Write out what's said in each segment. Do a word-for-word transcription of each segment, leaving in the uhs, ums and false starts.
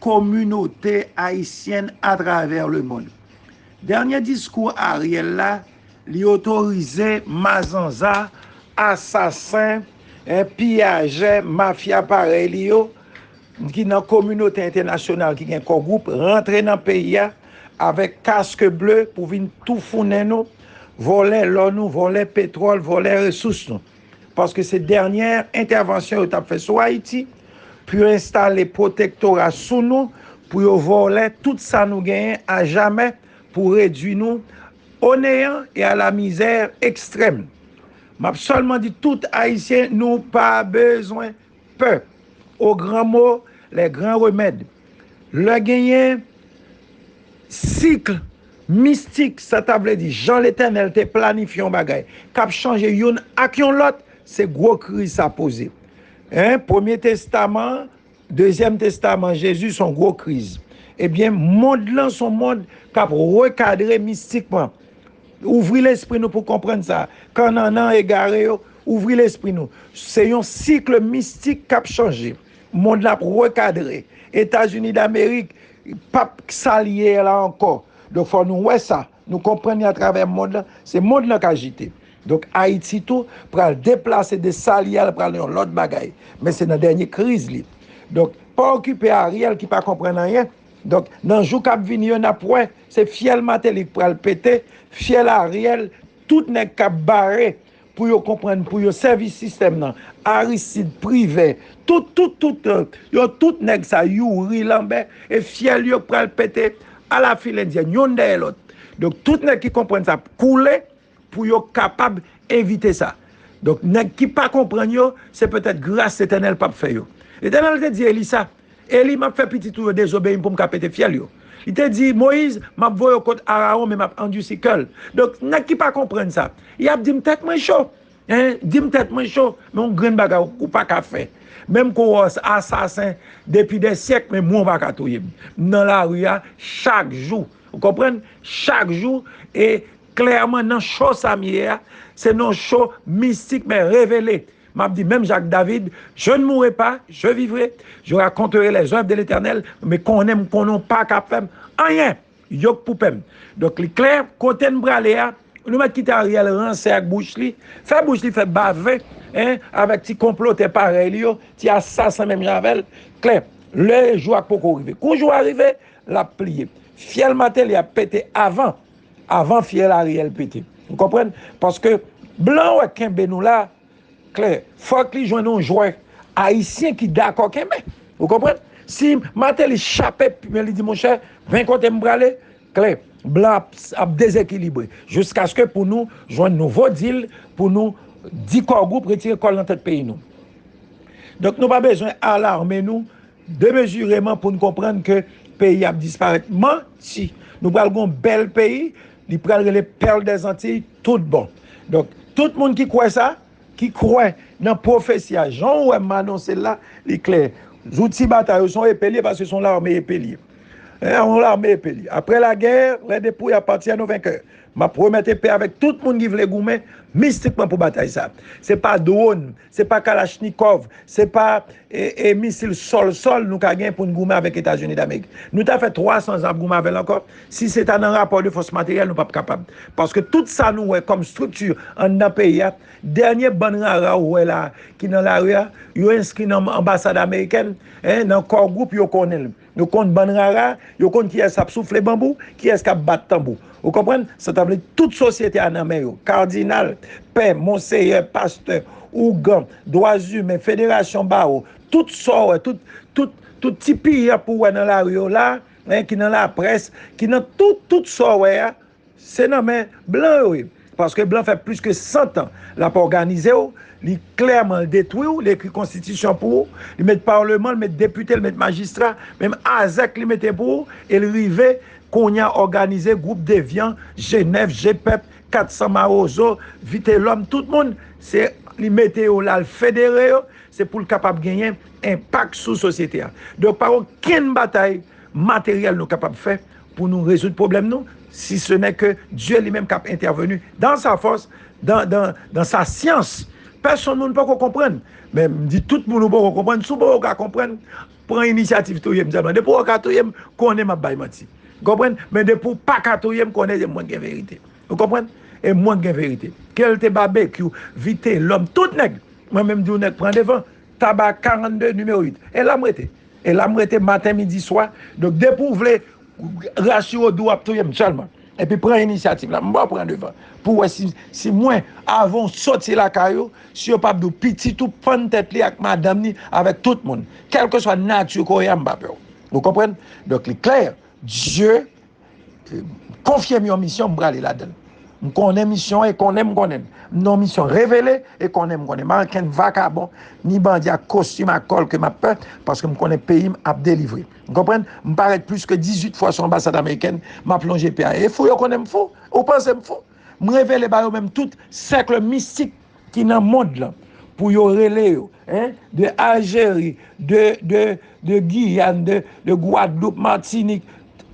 kominote ayisyèn atravè lemonn. Dènye diskou Ariel la, li otorize mazanza, asasen, en, piyajè, mafya parèy li yo, ki nan kominote entènasyonal ki gen Core Group, rantre nan peyi a avèk kask ble pou vin toufounen nou, vòlè lò nou, vòlè petwòl, vòlè resous nou. Paske se dènye entèvansyon yo t ap fè sou Ayiti pou yo enstale pwotektora sou nou, pou yo vòlè tout sa nou genyen ajamè, pou redui nou o neyan e a la mizè ekstrèm. M ap sèlman di tout Ayisyen, nou pa bezwen pè. O gran mo, lè gran remèd. Lè genyen sik mistik, sa ta vle di jan Letènèl te planifye yon bagay k ap chanje youn ak yon lòt, se gwo kriz sa poze. En, Premye Testaman, Dezyèm Testaman, Jezi se yon gwo kriz. Ebyen, mond lan se yon mond k ap rekadre mistikman. Ouvri lespri nou pou konprann sa. Kannannan egare yo, ouvri lespri nou. Se yon sik mistik k ap chanje. Mond la ap rekadre. Etazini Damerik p ap sa l ye la ankò. Donk, fò nou wè sa. Nou konprann li atravè mond lan. Se mond lan k ajite. Donk, Ayiti tou pral deplase de sa li ye a, l pral yon lòt bagay. Men se nan dènye kriz li. Donk, pa okipe Ariel ki pa konprann anyen. Donk, nan jou k ap vini yo, n ap wè, se fyèl Martelly k pral pete, fyèl Ariel, tout nèg k ap bare pou yo konprann, pou yo sèvi sistèm nan, Aristide, Privè, tout, tout, tout, euh, yo tout nèg sa, Youri, Lambert, e fyèl yo k pral pete alafilendyèn, yonn dèyè lòt. Donk, tout nèg ki konprann sa ap koule, pou yo kapab evite sa. Donk, nèg ki pa konprann yo, se petèt gras Letènèl p ap fè yo. Letènèl te di Eli sa, Eli, m ap fè pitit ou yo dezobeyi m pou m ka pete fyèl yo. Li te di Moyiz, m ap voye w kot Arawon, men m ap andisi kè l. Donk, nèg ki pa konprann sa, y ap di m tèt mwen cho. En, di m tèt mwen cho, men yon grenn bagay ou pa ka fè. Menm ke w asasen depi dè syèk, men mwen w pa ka touye m. M nan lari a chak jou. Ou konprann? Chak jou, e klèman nan cho sa m ye a, se nan cho mistik men revele. M ap di menm jan ak David, je ne mourrai pas, je vivrai, je raconterai les œuvres de l'Éternel, men konnen m konnen w pa ka fè m anyen. Yo k pou pè m. Donk, li klè, kote n prale a, nou mèt kite Ariel ranse ak bouch li, fè bouch li fè bave, en, avèk ti konplotè parèy li yo, ti asasen menm jan avè l. Klè, lè jou a poko rive. Kou jou a rive, l ap pliye. Fyèl Martelly ap pete avan, avan fyèl Ariel pete. Ou konprann? Paske blan wè kenbe nou la, klè, fòk li jwenn yon jwè ayisyen ki dakò kenbe. Ou konprann? Si Martelly chape, men li di, monchè, ven kote m prale, klè, blan ap, ap dezekilibre. Jiskaske pou nou jwenn nouvo dil, pou nou di Core Group retire kò l nan tèt peyi nou. Donk, nou pa bezwen alame nou demezireman pou n konprann ke peyi ap disparèt. Manti! Nou pral gen yon bèl peyi, li pral rele Perle des Antilles tout bon. Donk, tout moun ki kwè sa, ki kwè nan pwofesi a, jan w wè m anonse l la, li klè. Zouti batay yo se yon epe l ye, paske se yon lame epe l ye. En, yon lame epe l ye. Après la guerre, les dépouilles appartiennent aux vainqueurs. M ap remèt epe avèk tout moun ki vle goumen mistikman pou batay sa. Se pa dwòn, se pa kalachnikòv, se pa, e, e misil sòl-sòl nou ka gen pou n goumen avèk Etazini Damerik. Nou ta fè twa san zan ap goumen avè l ankò. Si se ta nan rapò de fòs materyèl, nou p ap kapab. Paske tout sa nou wè kòm estrikti anndan peyi a, dènye bann rara ou wè la ki nan lari a, yo enskri nan anbasad amerikèn, en, nan Core Group, yo konnen l. Yo konn bann rara, yo konn kiyès k ap soufle banbou, kiyès k ap bat tanbou. Ou konprann? Sa ta vle tout sosyete a nan men yo. Kadinal, pè, monseyè, pastè, ougan, dwa imen, federasyon bawo, tout sa w wè, tout, tout, tout ti piyap ou wè nan lari yo la, en, ki nan laprès, ki nan tout, tout sa w wè a, se nan men blan yo ye. Paske blan fè plis ke san tan l ap òganize w, li klèman, l detwi w, li ekri konstitisyon pou ou, li met paleman, li met depite, li met majistra, menm azèk li mete pou ou, e l rive kounye a òganize gwoup devyan, Jenèv, Jepèp, kat san Mawozo, Vitelòm, tout moun, se li mete yo la, l federe yo, se pou l kapab genyen enpak sou sosyete a. Donk, pa okenn batay materyèl nou kapab fè pou nou rezoud pwoblèm nou, si ce n'est que Dieu lui-même k ap entèveni dans sa force, dans, dans, dans sa science, Pèsonn moun poko konprann. Men m di tout moun ou poko konprann. Si w poko ka konprann, pran inisyativ touye m sèlman. Depi w ka touye m, konnen m ap bay manti. Konprann? Men depi w pa ka touye m, konnen se mwen k gen verite. Ou konprann? E mwen k gen verite. Ke l te Babekyou, Vitelòm, tout nèg. Mwen menm di w nèg pran devan. Taba karannde nimewo uit. E la m rete. E la m rete maten, midi, swa. Donk depi w vle rasire w di w ap touye m sèlman. Epi pran inisyativ la. M ba w pran devan. Pou w wè si, si mwen, avan w soti lakay ou, si yo p ap di w pitit ou pann tèt li ak madanm ni avèk tout moun. Kèlkeswa nati kounye a, m pa pè w. Ou konprann? Donk li klè. Dye konfye m yon misyon, m prale ladan l. M konnen misyon e konnen m konnen l. M nan yon misyon revele e konnen m konnen. M pa ankenn vakabon, ni bandi ak kostim ak kòl ke m ap pè, paske m konnen peyi m ap delivre. M konprann? M parèt plis ke dizuit fwa sou anbasad amerikèn, m ap lonje pye a. E fou yo konnen m fou. Ou panse m fou? M revele ba yo menm tout sèk mistik ki nan mond lan pou yo rele yo, hein, de Aljeri, de, de, de Giyàn, de, de Gwadloup, Matinik,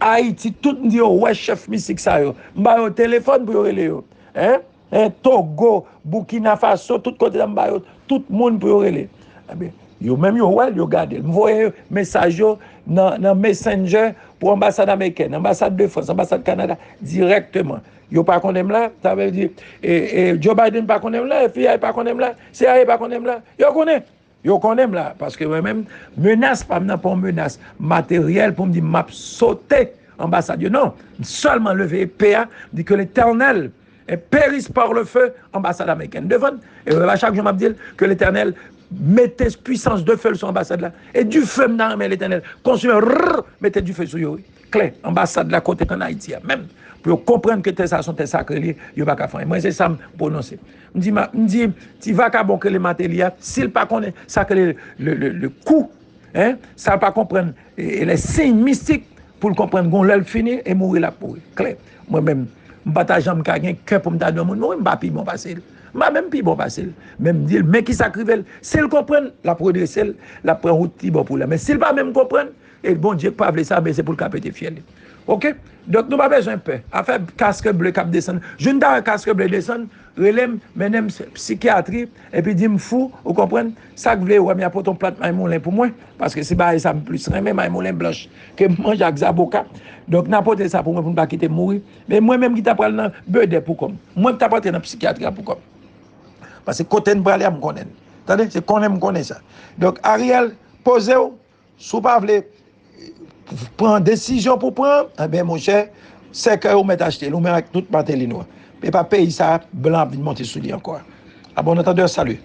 Ayiti, tout m di yo wè chèf mistik sa yo. M ba yo telefòn pou yo rele yo. Hein? Hein? Togo, Burkina Faso, tout kote sa m ba yo, tout moun pou yo rele. Ebyen, yo menm yo wè l, yo gade l. M voye mesaj yo nan, nan Messenger pou anbasad amerikèn, anbasad de Frans, anbasad Kanada, dirèkteman. Yo pa konnen m la, sa vle di, e, e, Joe Biden pa konnen m la, F B I pa konnen m la, C I A pa konnen m la. Yo konnen. Yo konnen m la, paske mwen menm, menas pa m nan pa yon menas materyèl pou m di m ap sote anbasad yo. Non, m sèlman leve epe a, m di ke Letènèl, eh, périsse par le feu anbasad amerikèn. Devan, e wè, chak jou m ap di l, ke Letènèl mete pwisans de feu l sou anbasad la. E dife m ta renmen Letènèl konsime, rrr, mete dife sou yo, wi. Klè, anbasad la kote k ann Ayiti a menm, pou yo konprann ke tè sa se yon tè sakre li ye, yo pa ka fè anyen. Mwen, se sa m pwononse. M di, ma, m di, ti vakabon ke le Martelly a, si l pa konnen sa ke le, le, le, le kou, hein, sa l pa konprann, e, e les signes mystiques, pou l konprann gon lè l fini, e mouri l ap mouri. Klè. Mwen menm, m pa ta janm ka gen kè pou m ta di yon moun mouri, m pa pi bon pase l. M pa menm pi bon pase l. Men m di l, men kisa k rive l. Si l konprann, l ap redrese l, l ap pran wout pi bon pou l la. Men si l pa menm konprann, e Bondye k pa vle sa, men se pou l ka pete fyèl li. Oke? Donk, nou pa bezwen pè. Afè kask ble k ap desann. Jou n ta wè kask ble desann, rele m, mennen m sikyatri, epi di m fou, ou konprann? Sa k vle wè m, y a pote yon plat may moulen pou mwen. Paske se bagay sa m plis renmen, may moulen blanch, ke m manje ak zaboka. Donk, n a pote sa pou mwen, pou m pa kite m mouri. Men mwen menm ki ta pral nan bede pou kò m. Mwen ki ta pral antre nan sikyatri a pou kò m. Paske kote n prale a, m konnen l. Tande? Se konnen m konnen sa. Donk, Ariel, poze w. Si w pa vle pran desizyon pou pran, enben, monchè, sèkèy ou mèt achte l, ou menm ak tout Martelly nou an. E pa peyi sa a, blan ap vin monte sou li ankò. A bon antandè, salut.